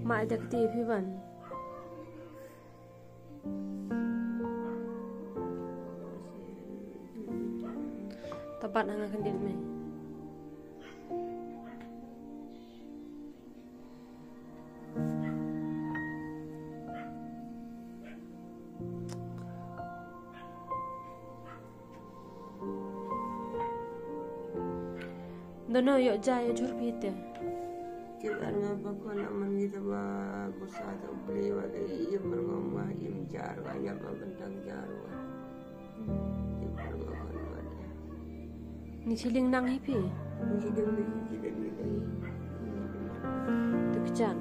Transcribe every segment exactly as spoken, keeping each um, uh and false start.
Ma ida kti phi ban. Tabat hanga kandit me. Dono yo ja yo jur pite. Ki ar nga ba ko na man ngi ta ba busa ta ble wa de im ro ma im jar wa ya ma bentang jar wa. Im ro ma kan wa de. Ni chiling nang hi phi. Ni chiling ni chiling ni. Tukchan.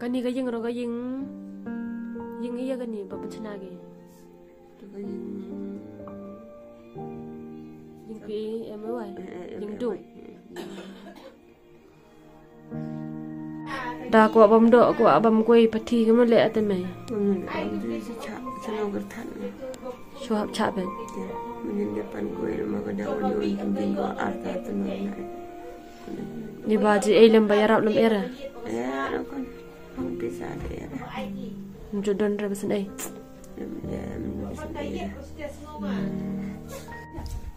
Kani ka ïing ro ka ïing. Ïing ïa kani ba pynchna ki. Ïing pi em wai. Ïing du. Da kwah bam doh, kwah bam kuei pati ka mele ate me. Shuhap cha ben. Ni ba ji ei lem ba yarap lem era. Nju don re besen ei.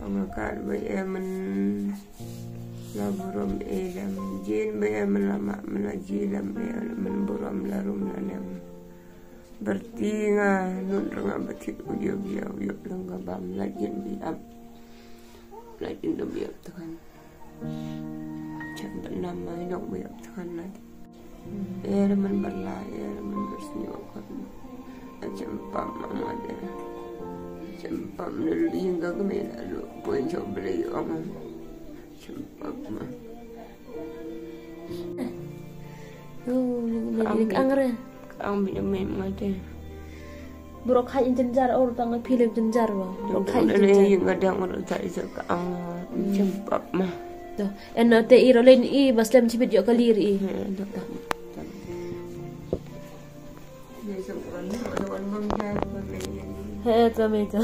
Ong ka ba em. La burom e lam jin ba em la ma la ji lam e lam burom la rum la nem. Berti nga nun renga betit udio biau yuk lengga bam la jin biap. La jin do biap tekan. Chan benam ma inok biap tekan la. Er men bala er men bersnyo kan. Chan pam ma ma de. Chan pam ne lingga kemela lu. Puen chok beli ong. Chempap ma. Oh, ni ni kang re. Kang bi me ma de. Burok khai in jenjar or tang phi le jenjar wa. Burok khai in jenjar. Ing gadang or ta isa kang chempap ma. To, en te i rolen i baslem chibit yo kalir i. He to. He to me to.